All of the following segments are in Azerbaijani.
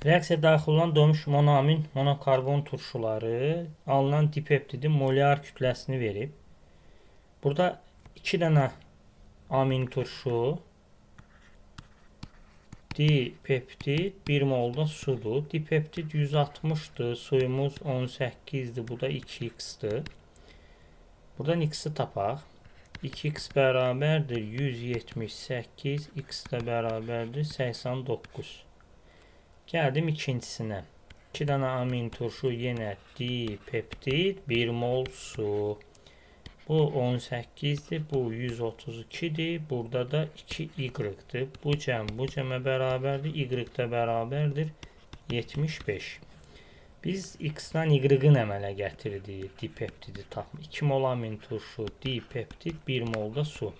Reaksiya daxil olan doymuş monoamin monokarbon turşuları alınan dipeptidin molyar kütləsini verib. Burada 2 dənə amin turşu, dipeptid 1 molda sudur. Dipeptid 160-dır, suyumuz 18-dir, bu da 2x-dir. Buradan x-i tapaq. 2x bərabərdir 178, x də bərabərdir 89. Gəldim ikincisinə. 2 dənə amin turşu yenə dipeptid, 1 mol su. Bu 18-dir, bu 132-dir. Burada da 2y-dir. Bu cəm bu cəmə bərabərdir. Y də bərabərdir 75. Biz x-dan y-ın əmələ gətirdiyi dipeptidi tapmaq. 2 mol amin turşu, dipeptid, 1 mol da su.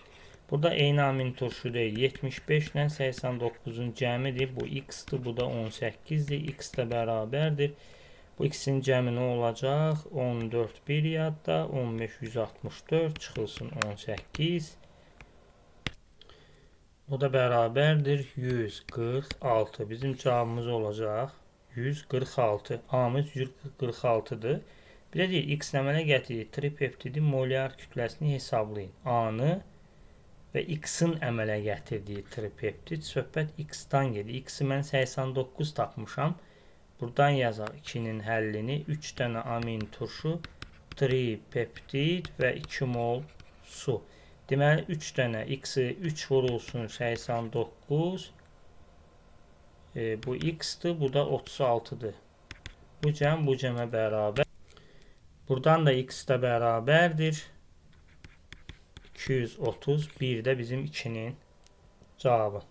Burada eyni amin turşu deyil. 75 ilə 89-un cəmidir. Bu x-dir, bu da 18-dir. X də bərabərdir. Bu ikisinin cəmi nə olacaq? 14 bir yadda, 15 164 çıxılsın 18. O da bərabərdir 146. Bizim cavabımız olacaq 146. A-mız 146-dır. Bir də deyir, X əmələ gətirdiyi tripeptidin molyar kütləsini hesablayın. A-nı və X-in əmələ gətirdiyi tripeptid. Söhbət X-dan gedir. X-i mən 89 tapmışam. Buradan yazaq 2-nin həllini. 3 dənə amin turşu, tripeptid və 2 mol su. Deməli 3 dənə X-i 3 vurulsun 89. Bu X-dir, bu da 36-dır. Bu cəm bu cəmə bərabər. Buradan da X də bərabərdir. 231 də bizim 2-nin cavabı.